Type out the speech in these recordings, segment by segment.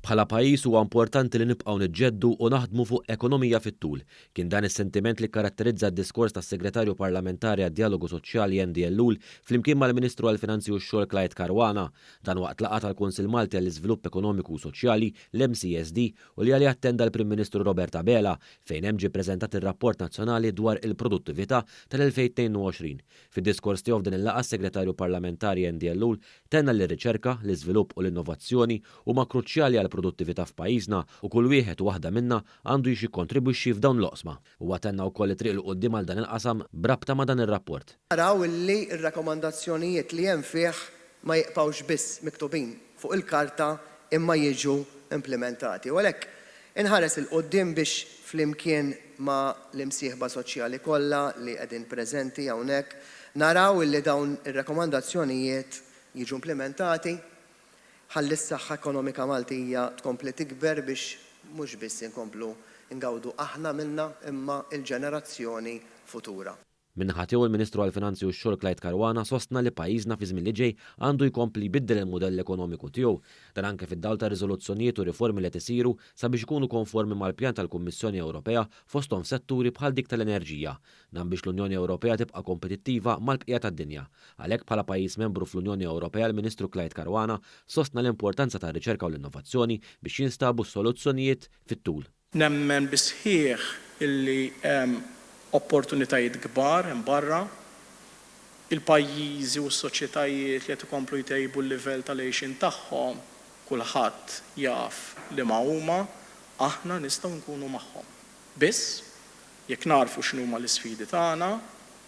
Bħala pajjiż huwa importanti li nibqgħu niġġeddu u naħdmu fuq ekonomija fit-tul. Kien dan is-sentiment li kkaratterizza d-diskors tas-Segretarju Parlamentari għad-Djalogu Soċjali Andy Ellul flimkien mal-Ministru għall-Finanzi u x-Xogħol Clyde Caruana. Dan waqt laqgħa tal-Kunsill Malti għall-Iżvilupp Ekonomiku u Soċjali, l-MCESD, u li għaliha attenda l-Prim Ministru Robert Abela, fejn hemm ġie ppreżentat ir-Rapport Nazzjonali dwar il-Produttività tal-2022. Fid-diskors tiegħu f'din il-laqgħa s-Segretarju Parlamentari Andy Ellul tenna li r-riċerka, l-iżvilupp u l-innovazzjoni huma kruċjali għall-produttività f'pajjiżna u kull wieħed u waħda minna għandu jxikkontribwixxi f'dawn l-oqsma. Huwa tenna wkoll it-triq 'il quddiem għal dan il-qasam b'rabta ma' dan ir-rapport. Naraw illi r-rakkomandazzjonijiet li hemm fih ma jibqgħux biss miktubin fuq il-karta imma jiġu implimentati. U għalhekk inħares 'il quddiem biex flimkien ma' l-imsieħba soċjali kollha li qegħdin preżenti hawnhekk naraw illi dawn ir-rakkomandazzjonijiet jiġu implimentati ħalli s-saħħa ekonomika Maltija tkompli tikber biex mhux biss inkomplu ngawdu aħna minnha imma l-ġenerazzjoni futura. Min-naħa tiegħu l-Ministru għall-Finanzi u x-Xogħol Clyde Caruana sostna li pajjiżna fiż-żmien li ġej għandu jkompli jbiddel il-mudell ekonomiku tiegħu. Dan anke fid-dawl ta' riżoluzzjonijiet u riformi li qed isiru sabiex ikunu konformi mal-pjan tal-Kummissjoni Ewropea fosthom f'setturi bħal dik tal-enerġija. Dan biex l-Unjoni Ewropea tibqa' kompetittiva mal-bqija tad-dinja. Għalhekk bħala pajjiż membru fl-Unjoni Ewropea l-Ministru Clyde Caruana sostna l-importanza tar-riċerka u l-innovazzjoni biex jinstabu s-soluzzjonijiet fit-tul. Nemmen bis-sħiħ illi hemm opportunitajiet kbar hemm barra. Il-pajjiżi u s-soċjetajiet li qed ikomplu jtejbu l-livell tal-għixien tagħhom, kulħadd jaf liema huma, aħna nistgħu nkunu magħhom. Biss, jekk nagħrfu x'inhuma l-isfidi tagħna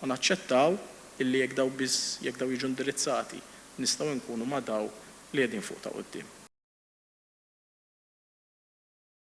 u naċċettaw illi jekk dawn biss jekk dawn jiġu indirizzati, nistgħu nkunu ma' dawk li qegħdin fuq ta' quddiem.